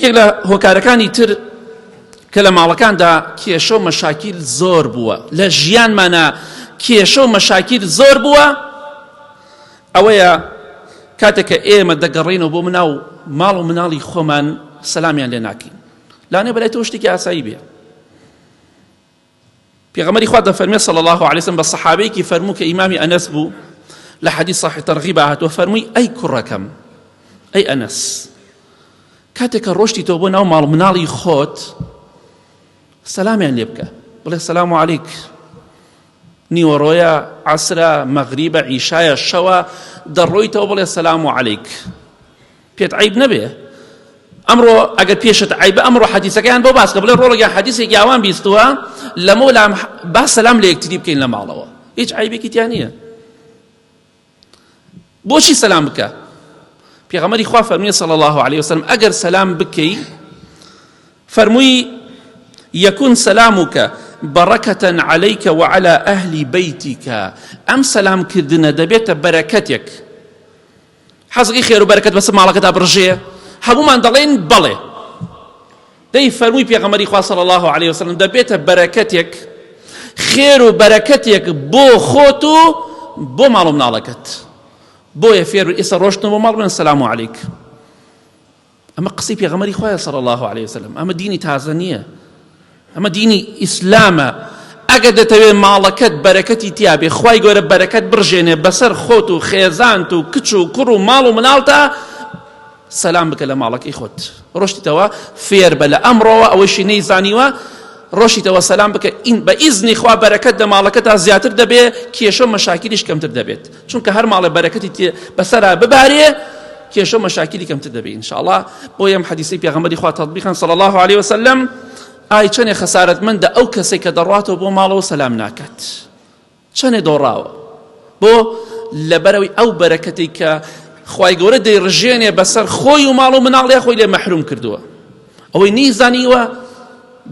یەکێک لە هۆکارەکانی تر کە لە ماڵەکاندا کێشە و مەشاکیل زۆر بووە لە ژیانمانە کێشە و مەشاکیل زۆر بووە ئەوەیە کاتێک کە ئێمە دەگەڕینەوە بۆ مناو ماڵ و مناڵی خۆمان سەلامیان لێ ناکەین لانێ بەلای تۆ شتێکی ئاسایی بێ پێغەمبەری خوا دەفەرمێ صلی الله علیه وسلم بە سەحابەیەکی فەرموو کە ئیمامی ئەنەس بوو لە حەدیث صحیح تەرغیب هاتووە فەرمووی ئەی کوڕەکەم ئەی ئەنەس کاتێک کە ڕۆشتی تۆ بۆ ناو ماڵ مناڵی خۆت سەلامیان لێ بکە بڵێ سەلام علیک نیوەڕۆیە عەسرە مەغریبە عیشایە شەوە دەڕۆیتەوە بڵێ سەلام علیک پێت عەیب نەبێ ئەمڕۆ ئەگەر پێشت عەیبە ئەمڕۆ حەدیسەکەیان بۆ باسکە بڵێ ڕۆڵە گیان حەدیسێکی ئاوان بیستووە لەمە لام با سەلام لە یەکتری بکەین لە ماڵەوە هیچ عەیبێکی تیا نییە بۆچی سەلام بکە پێغەمبەری خوا فەرمووی صلی الله علیه وسلم ئەگەر سەلام بکەی فەرمووی یەکون سەلامک بەڕەکەتە عەلەیکە وعلى ئەهلی بەیتیکە ئەم سەلام کردنە دەبێتە بەرەکەتێک حەزەکەی خێر و بەرەکەت بەسەر ماڵەکەدا بڕژێ؟ هەموومان دەڵێین بەڵێ. دەی فەرمووی پێغەمبەری خوا صلی الله علیه وسلم دەبێتە بەرەکەتێک خێر و بەرەکەتێک بۆ خۆت و بۆ ماڵ و مناڵەکەت. بۆیە فێر ئێستا ڕۆشتن بۆ ماڵ بڵێن سەلام علیک. ئەمە قسەی پێغەمبەری خوایە صلی اللە علیە وسلم ئەمە دینی تازە نییە ئەمە دینی ئیسلامە ئەگەر دەتەوێت ماڵەکەت بەرەکەتی تیابێ خوای گەورە بەرەکەت بڕژێنێ بەسەر خۆت و خێزانت و کچ و کوڕ و ماڵ و مناڵتا سەلام بکە لە ماڵەکەی خۆت ڕۆشتیتەوە فێر بە لە ئەمڕۆوە ئەوەشی نەیزانیوە ڕۆشیتەوە سەلام بکە ئین بە ئیزنی خوا بەرەکەت لە ماڵەکەتا زیاتر دەبێ کێشە و مەشاکیلیش کەمتر دەبێت چونکە هەر ماڵێ بەرەکەتی تێ بەسەرا ببارێ کێشە و مەشاکیلی کەمتر دەبێ ان شاء الله بۆ ئەم حەدیسەی پێغەمبەری خوا تەطبیقان صلی الله علیه وسلم ئای چەنێ خەسارەتمەندە ئەو کەسێک کە دەڕاتەوە بۆ ماڵەوە سەلام ناکات چەنێ دۆڕاوە بۆ لەبەرەوەی ئەو بەرەکەتەی کە خوای گەورە دەیڕژێنێ بەسەر خۆی و ماڵ و مناڵیا خۆی لێ مەحروم کردووە ئەوەی نەیزانیوە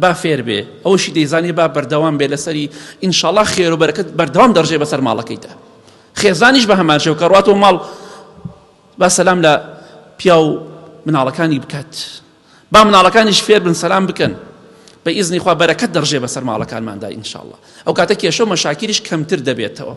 با فێر بێ ئەوەشی دەیزانێ با بەردەوام بێ لەسەری ئینشاڵا خێر و بەرەکەت بەردەوام دەڕژێ بەسەر ماڵەکەیدا خێزانیش بە هەمان شێوە کە ڕاتەوە ماڵ با سەلام لە پیاو مناڵەکانی بکات با مناڵەکانیش فێر بن سەلام بکەن بە ئیزنی خوا بەرەکەت دەڕژێ بەسەر ماڵەکانماندا ئینشاڵڵا ئەو کاتە کێشە و مەشاکیلیش کەمتر دەبێتەوە.